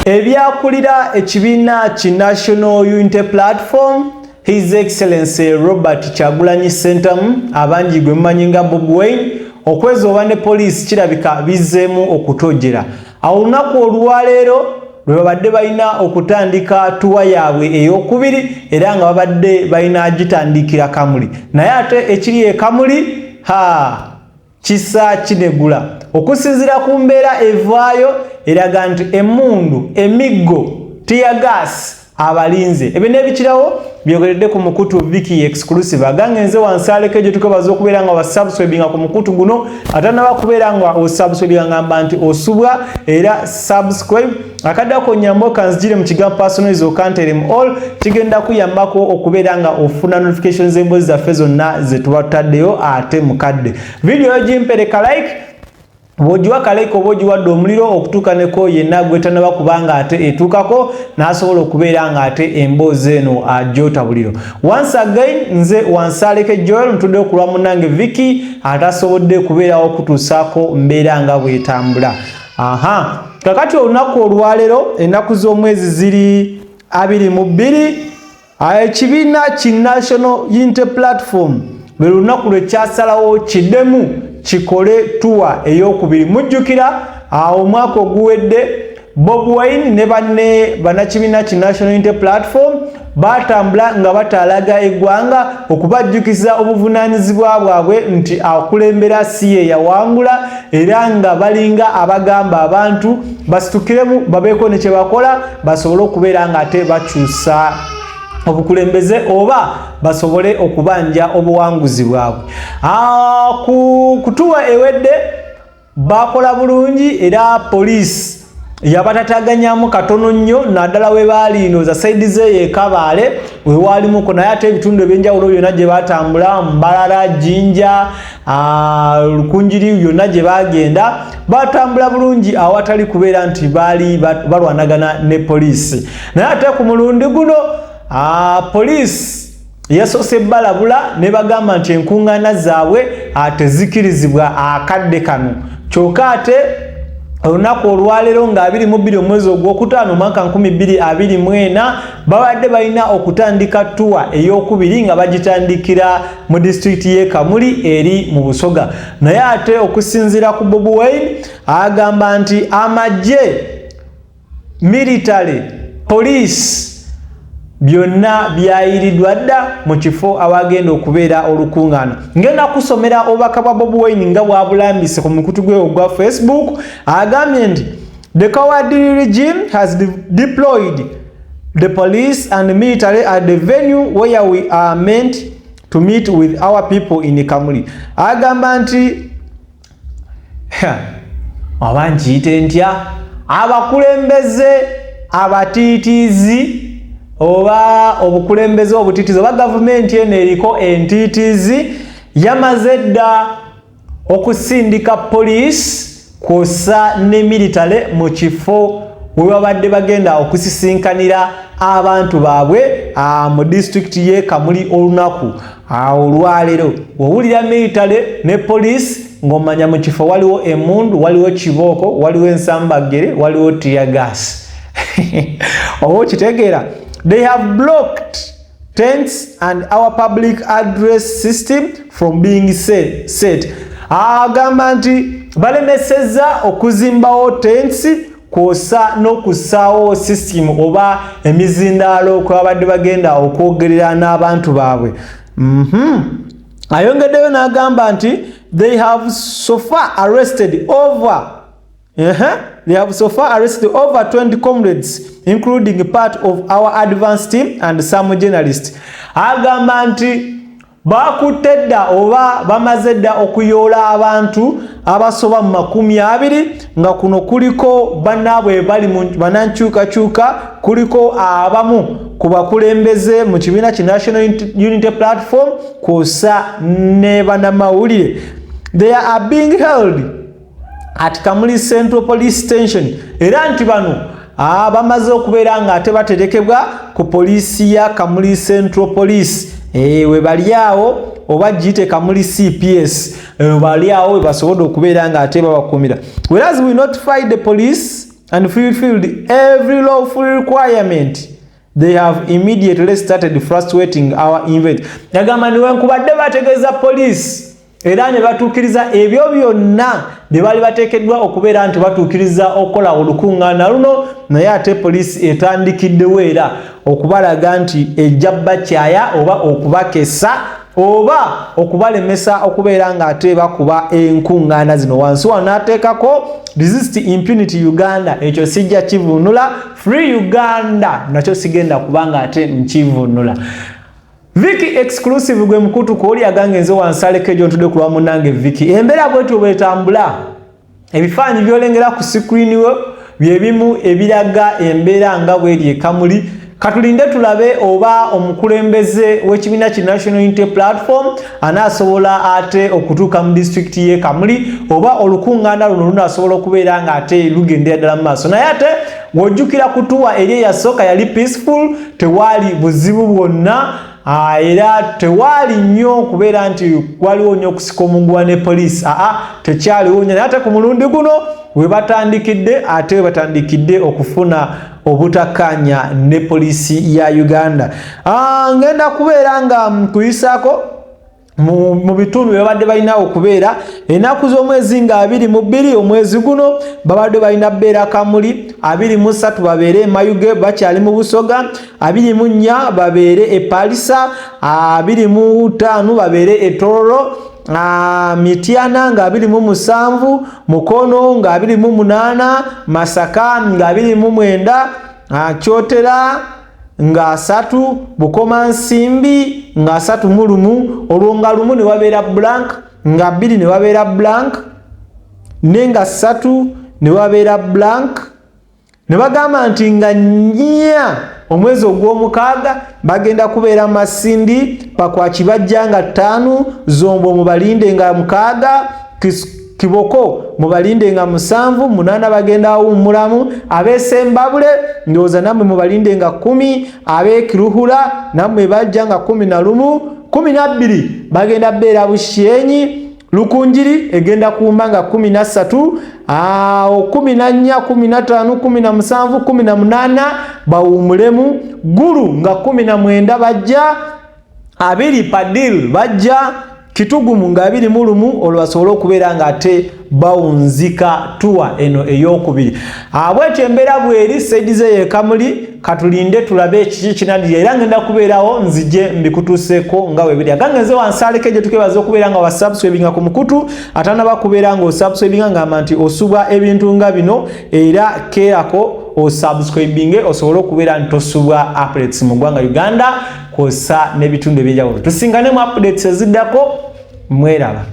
Ebyakulira ekibiina ki National Unity Platform, His Excellency Robert Kyagulanyi Ssentamu, abangi gwe mumanyi nga Bobi Wine, okwezooba ne poliisi kirabika bizzeemu okutojjera. Awo olunaku olwaleero lwe babadde balina okutandika tour yaabwe eyokubiri, era nga babadde balina gitandikira Kamuli, naye ate ekiri e Kamuli ha kisa kinegula. Okusinziira ku mbeera evaayo, eraga nti emmundu, emiggo, teargas abalinze. Ebyo n'ebikirawo byogeredde ku mukutu Viki Exclusive. Agange nze wansaleko egyo, tukwebaza okubeera nga wasubscribinga ku mukutu guno. Atanaba kubeera nga osubscribinga, ngamba nti osubwa, era subscribe. Akaddako nyambo kanzigire mu kigambo personalize, okanteremu all, kigenda kuyambako okubeera nga ofuna notifications z'emboozi zaffe zonna ze tuba tutaddeyo. Ate mukadde vidiyo gimpereka like, bw'ogiwa ka like oba ogiwadde omuliro okutuuka neko yenna gwetanaba, kubanga ate etuukako n'asobola okubeera nga ate emboozi eno agyota buliro. Once again, nze Wansaleke Joel, ntudde okulwa munnange Viki atasobodde kubeerawo okutuusaako mbeera nga bwetambula. Aha, kakati olunaku olwaleero, ennaku z'omwezi ziri 22, ekibiina ki National Unity Platform lwe lunaku lwe kyasalawo kiddemu kikole tour eyokubiri. Mujjukira omwaka oguwedde Bobi Wine ne banne bannakibiina ki National Unity Platform batambula nga batalaga eggwanga okubajjukiza obuvunaanyizibwa bwabwe nti akulembera si ye yawangula, era nga balinga abagamba abantu basitukiremu babeeko ne kye bakola basobole okubeera nga ate bakyusa obukulembeze oba basobole okubanja obuwanguzi bwabwe. Ku tour ewedde bakola bulungi, era poliisi yabatataganyamu katono nnyo, naddala we baali ndowooza side zeeyo ekabaale wewaalimuko, naye ate ebitundu ebyenjawulo byonna gye batambula, Mbarara, Jinja, Lukunjiri, byonna gye bagenda batambula bulungi awatali kubeera nti baali balwanagana ne poliisi. Naye ate ku mulundi guno poliisi yasoose balabula ne bagamba nti enkuŋŋaana zaabwe tezikirizibwa akadde kano. Kyokka ate olunaku olwaleero nga 22 omwezi ogwokutaano omwaka 2024 babadde balina okutandika tour eyokubiri nga bagitandikira mu disitulikiti y'e Kamuli eri mu Busoga. Naye ate okusinziira ku Bobi Wine, agamba nti amagye, military, police, byonna byayiriddwa dda mu kifo awagenda okubeera olukuŋŋaana. Ngenda kusomera obubaka bwa Bobi Wine nga bwabulambise ku mukutu gwe ogwa Facebook. Agambye nti the cowardly regime has deployed the police and military at the venue where we are meant to meet with our people in Kamuli. Agamba nti oba nkiyite ntya, abakulembeze abatiitiizi oba obukulembeze obutiitiizi oba gavumenti eno eriko entiitiizi yamaze dda okusindika poliisi kwossa ne military mu kifo we babadde bagenda okusisinkanira abantu baabwe mu disitulikiti y'e Kamuli olunaku olwaleero. Wowulira military ne poliisi, ng'omanya mu kifo waliwo emundu, waliwo kibooko, waliwo ensambaggere, waliwo teargas, oba okitegeera. They have blocked tents and our public address system from being set. Agamba nti balemesezza okuzimbawo tents kwosa n'okussaawo system oba emizindaalo kwe babadde bagenda okwogerera n'abantu baabwe. Ayongeddeyo n'agamba nti they have so far arrested over 20 comrades, including part of our advance team and some journalists. Agamba nti bakutte dda oba bamaze dda okuyoola abantu abasoba mu 20, nga kuno kuliko bannaabwe bali bannankyukakyuka, kuliko abamu ku bakulembeze mu kibiina ki National Unity Platform kwossa ne bannamawulire. They are being held at Kamuli Central Police Station, era nti bano bamaze okubeera nga ate baterekebwa ku poliisi ya Kamuli Central Police. We bali awo, oba giyite Kamuli CPS, bali awo we basobodde okubeera nga ate babakumira. Whereas we notified the police and fulfilled every lawful requirement, they have immediately started frustrating our event. Yagamba niwenkubadde bategeeza poliisi era ne batuukiriza ebyo byonna bye baali bateekeddwa okubeera nti batuukiriza okukola olukuŋŋaana luno, naye ate poliisi etandikiddewo era okubalaga nti ejja bakyaya oba okubakesa oba okubalemesa okubeera ng'ate bakuba enkuŋŋaana zino. Wansi wano n'ateekako "Resist impunity Uganda". Ekyo sijja kivunula. "Free Uganda" nakyo sigenda kubanga ate nkivunula. Vicky Exclusive gwe mukutu kwoli agange nze wansaleko egyo ntudde ku lwa munnange Vicky. Embeera bwetyo bwetambula. Ebifaananyi byolengera ku screen we byebimu ebiraga embeera nga bweri ekamuli. Katulinde tulabe oba omukulembeze w'ekibiina ki National Unity Platform anaasobola ate okutuuka mu disitulikiti y'e Kamuli, oba olukuŋŋaana luno lunaasobola okubeera nga ate lugendera ddala mu maaso. Naye ate w'ojjukira kutuwa eri eyasooka yali peaceful, tewaali buzibu bwonna, era tewaali nnyo kubeera nti waliwo nnyo okusika omuguwa ne poliisi. Aa, tekyaliwo nnyo. Naye ate ku mulundi guno we batandikidde, ate we batandikidde okufuna obutakkaanya ne poliisi ya Uganda. Ngenda kubeera nga nkuyisaako mu bitundu bye babadde balina okubeera ennaku z'omwezi nga 22 omwezi guno. Babadde balina bbeera Kamuli, 23 babeere emayuge, bakyali mu Busoga, 24 babeere e Palisa, 25 babeere e Tororo, Mityana nga 27, Mukono nga 28, Masaka nga 29, Kyotera nga 30, Bukomansimbi nga 31. Olwo nga 1 ne wabeera blank, nga 2 ne wabeera blank, ne nga 3 ne wabeera blank. Ne bagamba nti nga 4 omwezi ogw'omukaaga bagenda kubeera Masindi, Pakwaki bajja nga 5, Zombo mubalinde nga 6, Kiboko mubalinde nga 7, 8 bagenda awummulamu. Ab'esembabule ndowooza nammwe mubalinde nga 10, ab'ekiruhura nammwe bajja nga 11, 12 bagenda beera Bushenyi, Lukunjiri egenda kuwumba nga 13, awo 14, 15, 17, 18 bawummulemu. Gulu nga 19 bajja, 20 Padil bajja, Kitugumu nga 21, olwo basobole okubeera nga ate bawunzika tour eno eyokubiri. Bwetyo embeera bweri side zeyo ekamuli. Katulinde tulabe kiki kinaddirira, era ngenda kubeerawo nzije mbikutuuseeko nga webiri. Agange nze wansaleko egyo tukebaza okubeera nga wasubscribinga ku mukutu. Atanaba kubeera nga osubscribinga, ngamba nti osubwa ebintu nga bino, era keerako osubscribinge osobole okubeera nti tosubwa updates mu ggwanga Uganda kwossa n'ebitundu ebyenjawulo. Tusingane mu updates eziddako. Mweraba.